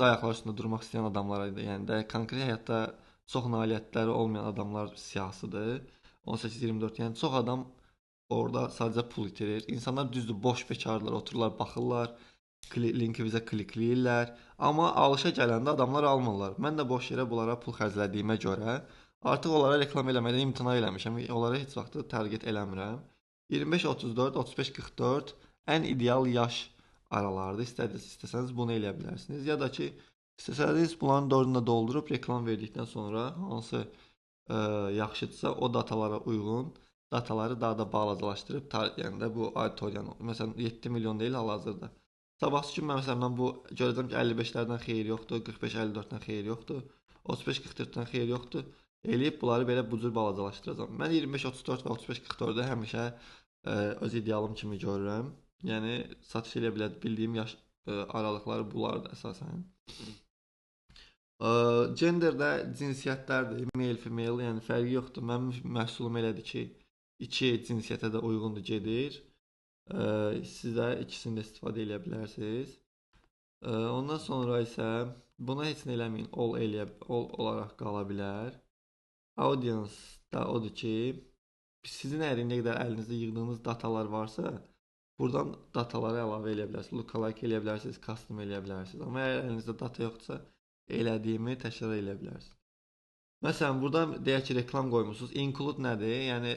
Ayaqlar üstündə durmaq istəyən adamlara, yəni də konkret həyatda çox nailiyyətləri olmayan adamlar siyahısıdır. 18-24, yəni çox adam orada sadəcə pul itirir. İnsanlar düzdür, boş bekarlar, otururlar, baxırlar, linki bizə klikləyirlər. Amma alışa gələndə adamlar almırlar. Mən də boş yerə bunlara pul xərclədiyimə görə artıq onlara reklam eləməkdən imtina eləmişəm. Onlara heç vaxt target eləmirəm. 25-34, 35-44 ən ideal yaş aralardır. İstəsəniz bunu eləyə bilərsiniz. Ya da ki, istəsəniz bunların dördünü də doldurub reklam verdikdən sonra hansı yaxşıdırsa o datalara uyğun dataları daha da balacalaşdırıb, yəni də bu auditoriyanı, məsələn 7 milyon deyil hal-hazırda. Sabahsı gün məsələn mən bu görəcəm ki, 55-lərdən xeyir yoxdur, 45-54-dən xeyir yoxdur, 35-44-dən xeyir yoxdur. Eləyib bunları belə bu cür balacalaşdıracağam. Mən 25-34 və 35-44-ü həmişə öz idealım kimi görürəm. Yəni satış eləyə bilər bildiyim yaş aralıqları bunlardır əsasən. Genderdə cinsiyyətlərdir, male, female, yəni fərqi yoxdur. Mənim məhsulum elədir ki, iki cinsiyyətə də uyğundur gedir. Siz də ikisini də istifadə eləyə bilərsiniz. Ondan sonra isə buna heç nə eləməyin, all eləyə, all olaraq qala bilər. Audience da odur ki, sizin əgər indiyə qədər əlinizdə yığdığınız datalar varsa, buradan dataları əlavə eləyə bilərsiniz, lookalike eləyə bilərsiniz, custom eləyə bilərsiniz. Amma əgər əlinizdə data yoxdursa, elədiyimi təkrar eləyə bilərsiniz. Məsələn, buradan deyək ki, reklam qoymuşsunuz. Include nədir? Yəni,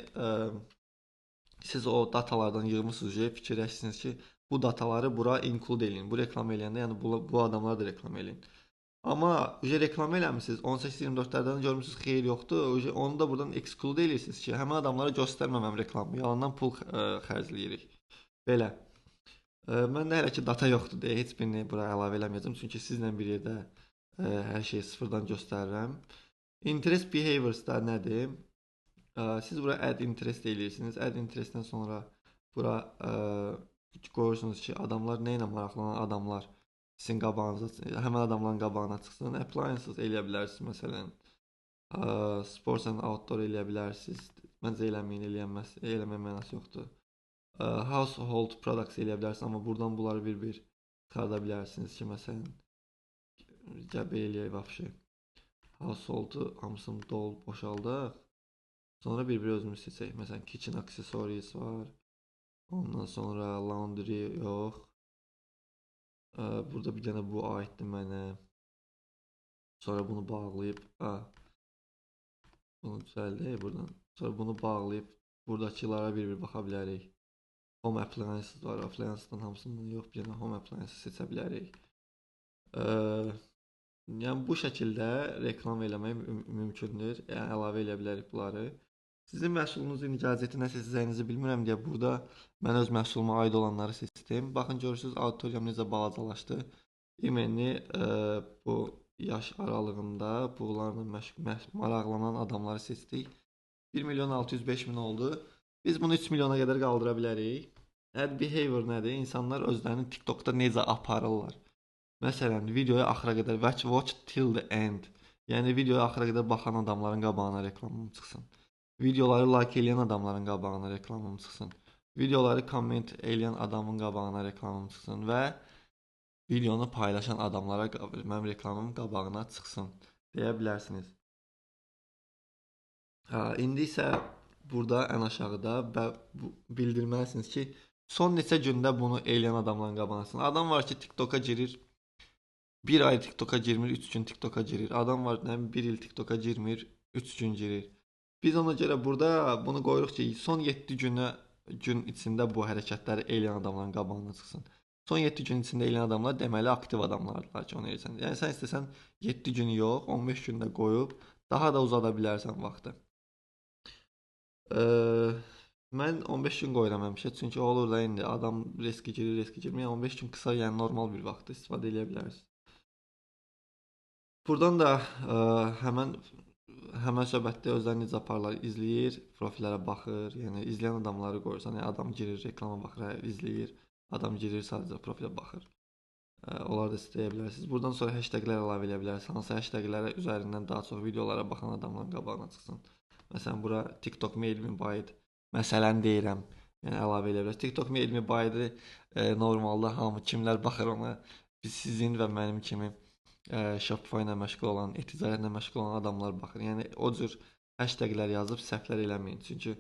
siz o datalardan yığmışsınız, fikirləşirsiniz ki, bu dataları bura include eləyin. Bu reklam eləyəndə, yəni bu adamlara da reklam eləyin. Amma reklam eləmişsiniz, 18-24-lərdən görmüşsünüz, xeyir yoxdur. Onu da buradan exclude eləyirsiniz ki, həmin adamlara göstərməməm reklamı, yalandan pul xərcləyirik. Belə. Mən də hələ ki data yoxdur deyə heç birini bura əlavə eləməyəcəm. Çünki sizlə bir yerdə hər şeyi sıfırdan göstərirəm. Interest behaviors da nədir? Siz bura add interest eləyirsiniz. Add interestdən sonra bura qoyursunuz ki, adamlar nə ilə maraqlanan adamlar sizin qabağınıza, həmin adamların qabağına çıxsın. Appliances eləyə bilərsiniz məsələn. Sports and outdoor eləyə bilərsiniz. Məncə eləməyin, eləməyin mənası yoxdur. Household products eləyə bilərsiniz, amma buradan bunları bir-bir çıxarda bilərsiniz ki, məsələn, gəl belə eləyək vəbşi. Household-u hamısını boşaldaq. Sonra bir-bir özümüz seçək. Məsələn, kitchen accessories var. Ondan sonra laundry yox. Burada bir dənə bu aiddir mənə. Sonra bunu bağlayıb, bunu düzəldək buradan. Sonra bunu bağlayıb buradakılara bir-bir baxa bilərik. Home appliances var. Appliances'dan hamısından yox, bir dənə home appliances seçə bilərik. Yəni bu şəkildə reklam eləmək mümkündür. Yəni əlavə eləyə bilərik bunları. Sizin məhsulunuzu indi gələcəkdə nə seçəcəyinizi bilmirəm deyə burada mən öz məhsuluma aid olanları seçdim. Baxın, görürsünüz, auditoriyam necə balacalaşdı. İmenli bu yaş aralığında bunlarla maraqlanan adamları seçdik. 1 milyon 605 min oldu. Biz bunu 3 milyona qədər qaldıra bilərik. Ad behavior nədir? İnsanlar özlərini TikTokda necə aparırlar? Məsələn, videoya axıra qədər watch till the end. Yəni videoya axıra qədər baxan adamların qabağına reklamım çıxsın. Videoları like eləyən adamların qabağına reklamım çıxsın. Videoları comment eləyən adamın qabağına reklamım çıxsın və videonu paylaşan adamlara mənim reklamım qabağına çıxsın deyə bilərsiniz. İndi isə burada ən aşağıda bildirməlisiniz ki, son neçə gündə bunu eləyən adamların qabağına çıxsın. Adam var ki, TikToka girir, bir ay TikToka girmir, 3 gün TikToka girir. Adam var, nə bilim, bir il TikToka girmir, 3 gün girir. Biz ona görə burada bunu qoyuruq ki, son 7 gün içində bu hərəkətləri eləyən adamların qabağına çıxsın. Son 7 gün içində eləyən adamlar deməli aktiv adamlardılar ki, onu eləyirsən. Yəni sən istəsən 7 günü yox, 15 gündə qoyub daha da uzada bilərsən vaxtı. Mən 15 gün qoyuram həmişə, çünki olur da indi adam riski girir, riski girmir. Yəni 15 gün qısa, yəni normal bir vaxtda istifadə eləyə bilərsiniz. Buradan da həmən söhbətdə özləri necə aparırlar, izləyir, profillərə baxır, yəni izləyən adamları qoyursan, yəni adam girir, reklama baxır, izləyir, adam girir, sadəcə profilə baxır. Onları da istəyə bilərsiniz. Buradan sonra hashtaglər əlavə eləyə bilərsiniz. Hansı hashtaglərə üzərindən daha çox videolara baxan adamların qabağına çıxsın. Məsələn, bura TikTok made me buy it, məsələn deyirəm, yəni əlavə eləyə bilərsiniz. TikTok made me buy it normalda hamı kimlər baxır ona, biz sizin və mənim kimi Shopify ilə məşğul olan, e-ticarətlə məşğul olan adamlar baxır. Yəni o cür hashtaglər yazıb səhvlər eləməyin. Çünki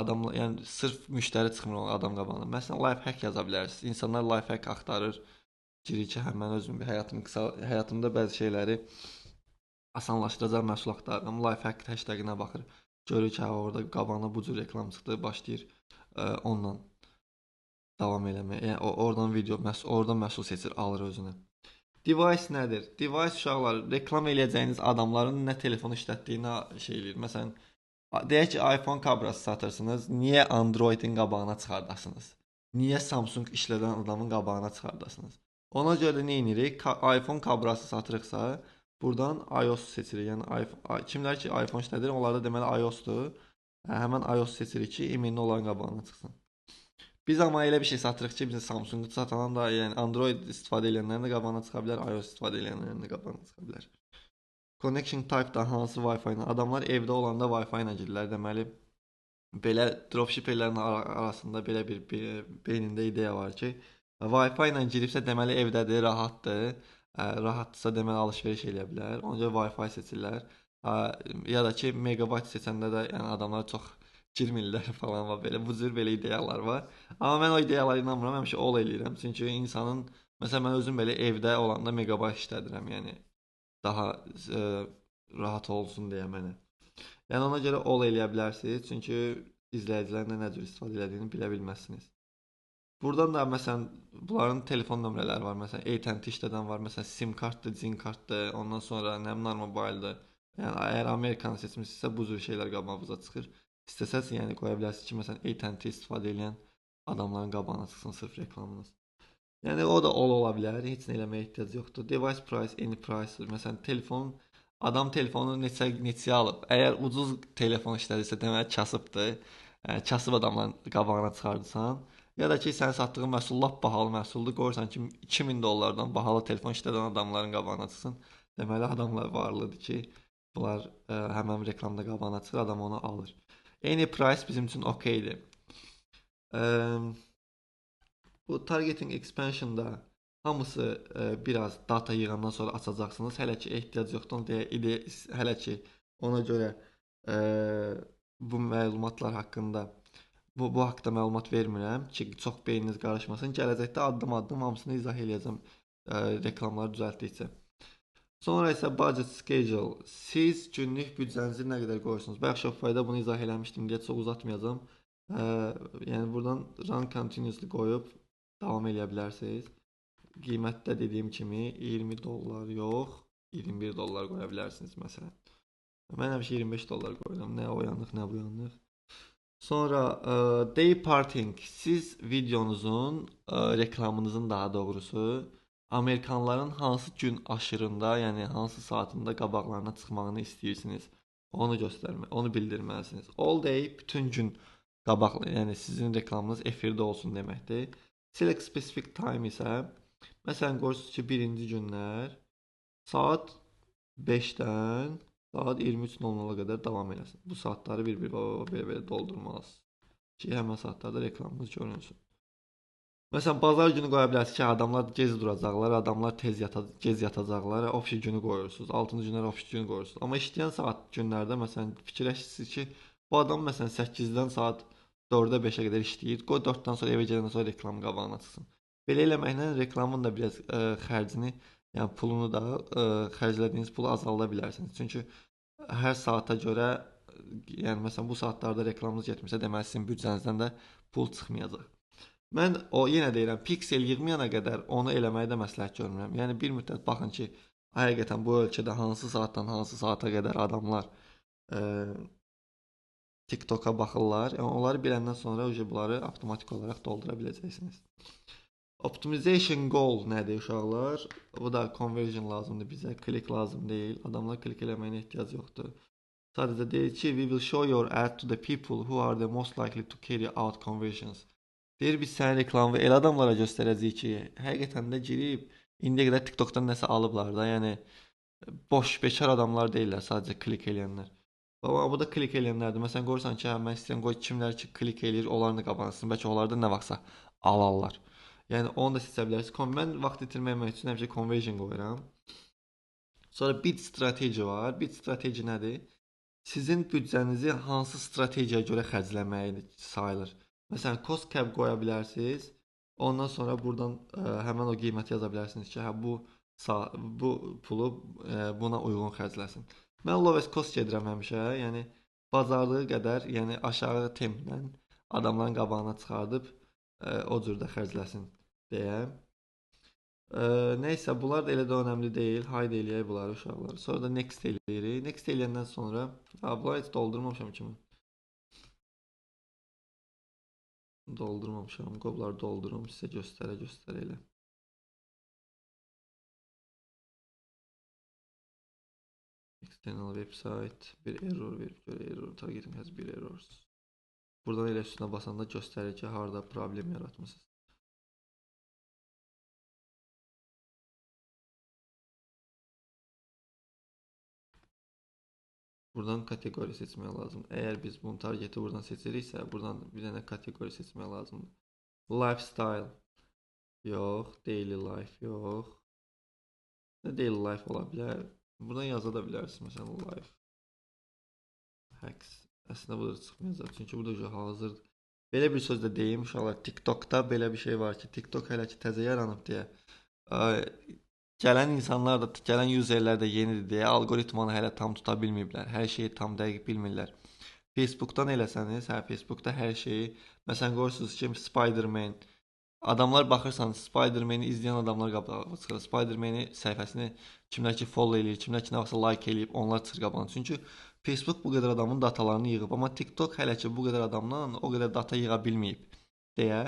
adamlar, yəni sırf müştəri çıxmır olan adam qabağına. Məsələn, life hack yaza bilərsiniz. İnsanlar life hack axtarır. Girir ki, hə, mən özüm həyatımda bəzi şeyləri asanlaşdıracaq məhsul axtarıram. Life hack hashtag-inə baxır. Görür ki, hə, orada qabağına bu cür reklam çıxdı, başlayır ondan davam eləməyə. Yəni oradan video, oradan məhsul seçir, alır özünə. Device nədir? Device uşaqlar, reklam eləyəcəyiniz adamların nə telefon işlətdiyini şey eləyir. Məsələn, deyək ki, iPhone kabrası satırsınız, niyə Androidin qabağına çıxardasınız? Niyə Samsung işlədən adamın qabağına çıxardasınız? Ona görə də nə edirik? iPhone kabrası satırıqsa, buradan iOS seçirik. Yəni iPhone, kimlər ki iPhone işlədir, onlarda deməli iOS-dur. Həmən iOS seçirik ki, emailini onların qabağına çıxsın. Biz amma elə bir şey satırıq ki, bizə Samsung satan da, yəni Android istifadə edənlərin də qabağına çıxa bilər, iOS istifadə edənlərin də qabağına çıxa bilər. Connection type da hansı Wi-Fi ilə? Adamlar evdə olanda Wi-Fi ilə girirlər. Deməli, belə dropshipperlərin arasında belə bir beynində ideya var ki, Wi-Fi ilə giribsə deməli evdədir, rahatdır. Rahatdırsa deməli alış-veriş eləyə bilər. Ona görə Wi-Fi seçirlər. Ya da ki, megabayt seçəndə də yəni adamlar çox girmirlər falan var, belə bu cür belə ideyalar var. Amma mən o ideyalara inanmıram, həmişə ol eləyirəm. Çünki insanın, məsələn mən özüm belə evdə olanda megabayt işlədirəm, yəni daha rahat olsun deyə mənə. Yəni ona görə ol eləyə bilərsiniz, çünki izləyicilərin də nə cür istifadə elədiyini bilə bilməzsiniz. Buradan da məsələn bunların telefon nömrələri var. Məsələn AT&T işlədən var, məsələn SIM kartdır, SIM kartdır, ondan sonra Nəmnar Mobile'dır. Yəni əgər Amerikanı seçmisinizsə bu cür şeylər qabağınıza çıxır. İstəsəz yəni qoya bilərsiniz ki, məsələn AT&T istifadə edən adamların qabağına çıxsın sırf reklamınız. Yəni o da ola bilər, heç nə eləməyə ehtiyac yoxdur. Device price, any price. Məsələn telefon, adam telefonu neçəyə alıb. Əgər ucuz telefon işlədirsə deməli kasıbdır. Yəni kasıb adamların qabağına çıxardırsan. Ya da ki, sən satdığın məhsul lap bahalı məhsuldur, qoyursan ki, 2000 dollardan bahalı telefon işlədən adamların qabağına çıxsın. Deməli adamlar varlıdır ki, bunlar həmən reklamda qabağına çıxır, adam onu alır. Any price bizim üçün okeydir. Bu targeting expansion'da hamısı biraz data yığandan sonra açacaqsınız. Hələ ki ehtiyac yoxdur deyə hələ ki ona görə bu məlumatlar haqqında bu haqda məlumat vermirəm ki, çox beyniniz qarışmasın. Gələcəkdə addım-addım hamısını izah eləyəcəm reklamları düzəltdikcə. Sonra isə budget schedule. Siz günlük büdcənizi nə qədər qoyursunuz? Bayaq Shopify-da bunu izah eləmişdim deyə çox uzatmayacağam. Yəni buradan run continuously qoyub davam eləyə bilərsiniz. Qiymətdə dediyim kimi 20 dollar yox, 21 dollar qoya bilərsiniz məsələn. Mən həmişə 25 dollar qoyuram. Nə o yanlıq, nə bu yanlıq. Sonra day parting. Siz videonuzun, reklamınızın daha doğrusu Amerikanların hansı gün aşırında, yəni hansı saatında qabaqlarına çıxmağını istəyirsiniz, onu göstərmə, onu bildirməlisiniz. All day bütün gün qabaq, yəni sizin reklamınız efirdə olsun deməkdir. Select specific time isə məsələn qoyursunuz ki, birinci günlər saat 5-dən saat 23:00-a qədər davam eləsin. Bu saatları bir-bir belə-belə doldurmalısınız ki, həmən saatlarda reklamınız görünsün. Məsələn, bazar günü qoya bilərsiniz ki, adamlar gec duracaqlar, adamlar tez gec yatacaqlar, ofis günü qoyursunuz, 6-cı günlər ofis günü qoyursunuz. Amma işləyən saat günlərdə məsələn fikirləşirsiniz ki, bu adam məsələn 8-dən saat 4-ə 5-ə qədər işləyir, qoy 4-dən sonra evə gedəndən sonra reklam qabağına çıxsın. Belə eləməklə reklamın da biraz xərcini, yəni pulunu da xərclədiyiniz pulu azalda bilərsiniz. Çünki hər saata görə, yəni məsələn bu saatlarda reklamınız getmirsə, deməli sizin büdcənizdən də pul çıxmayacaq. Mən o yenə deyirəm, piksel yığmayana qədər onu eləməyi də məsləhət görmürəm. Yəni bir müddət baxın ki, həqiqətən bu ölkədə hansı saatdan hansı saata qədər adamlar TikToka baxırlar. Yəni onları biləndən sonra bunları avtomatik olaraq doldura biləcəksiniz. Optimization goal nədir uşaqlar? Bu da conversion lazımdır bizə, klik lazım deyil. Adamlar klik eləməyinə ehtiyac yoxdur. Sadəcə deyir ki, we will show your ad to the people who are the most likely to carry out conversions. Deyir, biz sənin reklamını elə adamlara göstərəcəyik ki, həqiqətən də girib indiyə qədər TikTokdan nəsə alıblar da, yəni boş, bekar adamlar deyirlər, sadəcə klik eləyənlər. Amma bu da klik eləyənlərdir. Məsələn, qoyursan ki, hə, mən istəyirəm, qoy kimlər ki, klik eləyir, onların da qabansın. Bəlkə onlar da nə vaxtsa alarlar. Yəni onu da seçə bilərsiniz. Mən vaxt itirməmək üçün həmişə conversion qoyuram. Sonra bid strateji var. Bid strateji nədir? Sizin büdcənizi hansı strategiyaya görə xərcləməyi sayılır. Məsələn, cost cap qoya bilərsiniz. Ondan sonra buradan həmən o qiyməti yaza bilərsiniz ki, hə, bu pulu buna uyğun xərcləsin. Mən lowest cost gedirəm həmişə. Yəni bacardığı qədər, yəni aşağı templə adamların qabağına çıxardıb o cür də xərcləsin deyə. Neysə, bunlar da elə də önəmli deyil. Haydi eləyək bunları uşaqlar. Sonra da next eləyirik. Next eləyəndən sonra, bunları heç doldurmamışam ki mən. Doldurmamışam. Qoy bunları doldurum, sizə göstərə göstərə elə. External website bir error verib görə error targeting has bir errors. Buradan elə üstünə basanda göstərir ki, harada problem yaratmısınız. Buradan kateqori seçmək lazımdır. Əgər biz bunu targeti buradan seçiriksə, buradan bir dənə kateqori seçmək lazımdır. Lifestyle yox, daily life yox. Nə daily life ola bilər? Buradan yaza da bilərsiniz. Məsələn, life hacks. Əslində burada çıxmayacaq. Çünki burada hazırdır. Belə bir söz də deyim uşaqlar, TikTokda belə bir şey var ki, TikTok hələ ki təzə yaranıb deyə gələn insanlar da, gələn userlər də yenidir deyə alqoritmanı hələ tam tuta bilməyiblər. Hər şeyi tam dəqiq bilmirlər. Facebookdan eləsəniz, hə, Facebookda hər şeyi, məsələn, qoyursunuz ki, Spider-Man. Adamlar baxırsanız, Spider-Man-i izləyən adamlar qabağa çıxır. Spider-Man-i səhifəsini kimlər ki follow eləyir, kimlər ki nə vaxtsa like eləyib, onlar çıxır qabağına. Çünki Facebook bu qədər adamın datalarını yığıb, amma TikTok hələ ki bu qədər adamdan o qədər data yığa bilməyib deyə.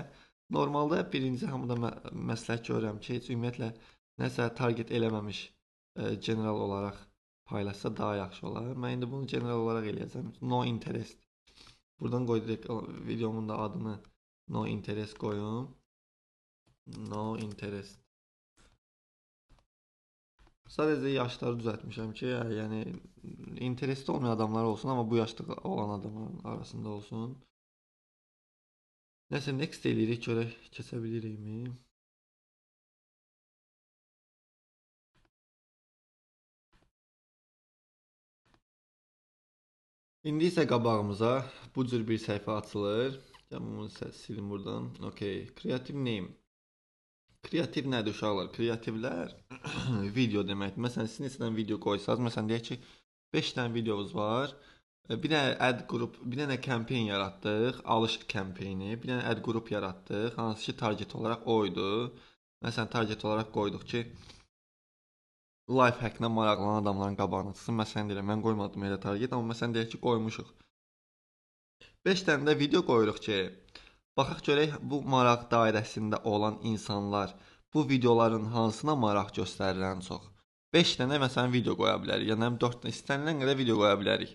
Normalda birinci hamıda məsləhət görürəm ki, heç ümumiyyətlə nəsə target eləməmiş general olaraq paylaşsa daha yaxşı olar. Mən indi bunu general olaraq eləyəcəm. No interest. Buradan qoy direkt videomun da adını no interest qoyum. No interest. Sadəcə yaşları düzəltmişəm ki, yəni interestli olmayan adamlar olsun, amma bu yaşda olan adamların arasında olsun. Nəsə next eləyirik, görək keçə bilirikmi? İndi isə qabağımıza bu cür bir səhifə açılır. Gəlin bunu silim buradan. Okay, creative name. Kreativ nədir uşaqlar? Kreativlər video deməkdir. Məsələn, siz neçə dənə video qoysaz, məsələn deyək ki, 5 dənə videomuz var. Bir dənə ad qrup, bir dənə campaign yaratdıq, alış campaigni, bir dənə ad qrup yaratdıq, hansı ki target olaraq o idi. Məsələn, target olaraq qoyduq ki, life hack-lə maraqlanan adamların qabağına çıxsın. Məsələn deyirəm, mən qoymadım elə target, amma məsələn deyək ki, qoymuşuq. 5 dənə də video qoyuruq ki, baxaq görək bu maraq dairəsində olan insanlar bu videoların hansına maraq göstərir ən çox. 5 dənə məsələn video qoya bilərik, yəni 4 dənə, istənilən qədər video qoya bilərik.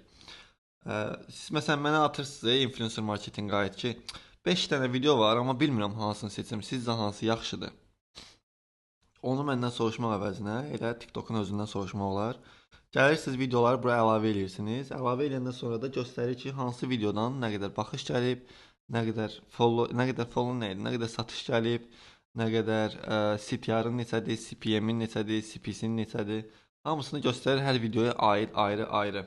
Siz məsələn mənə atırsınız influencer marketinqə aid ki, 5 dənə video var, amma bilmirəm hansını seçim, sizcə hansı yaxşıdır? Onu məndən soruşmaq əvəzinə elə TikTokun özündən soruşmaq olar. Gəlirsiniz videoları buraya əlavə edirsiniz. Əlavə edəndən sonra da göstərir ki, hansı videodan nə qədər baxış gəlib, nə qədər follow, nə qədər follow nə idi, nə qədər satış gəlib, nə qədər CTR-ın neçədir, CPM-in neçədir, CPC-nin neçədir. Hamısını göstərir hər videoya aid ayrı-ayrı.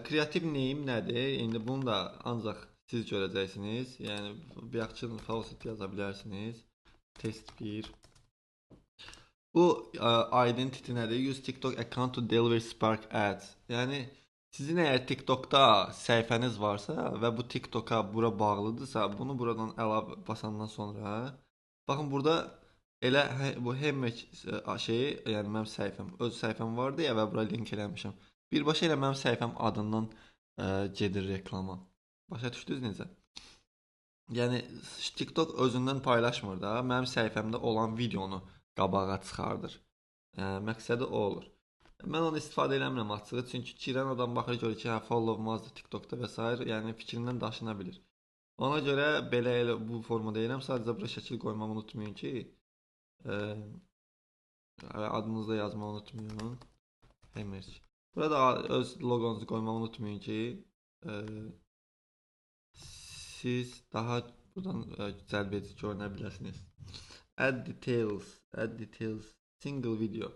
Kreativ name nədir? İndi bunu da ancaq siz görəcəksiniz. Yəni bayaqçı faucet yaza bilərsiniz. Test 1. Bu identity nədir? Use TikTok account to deliver Spark ads. Yəni sizin əgər TikTokda səhifəniz varsa və bu TikToka bura bağlıdırsa, bunu buradan əlavə basandan sonra baxın burada elə bu Hemmek şeyi, yəni mənim səhifəm, öz səhifəm vardı ya və bura link eləmişəm. Birbaşa elə mənim səhifəm adından gedir reklama. Başa düşdünüz necə? Yəni TikTok özündən paylaşmır da, mənim səhifəmdə olan videonu qabağa çıxardır. Məqsədi o olur. Mən onu istifadə eləmirəm açığı, çünki girən adam baxır görür ki, hə, follow-mazdır TikTokda və s. Yəni fikrindən daşına bilir. Ona görə belə elə bu formada deyirəm. Sadəcə bura şəkil qoymağı unutmayın ki, adınızı da yazmağı unutmayın. Hemmerç. Burada öz logonuzu qoymağı unutmayın ki, siz daha Buradan cəlb edici görünə biləsiniz. Add details, add details, single video.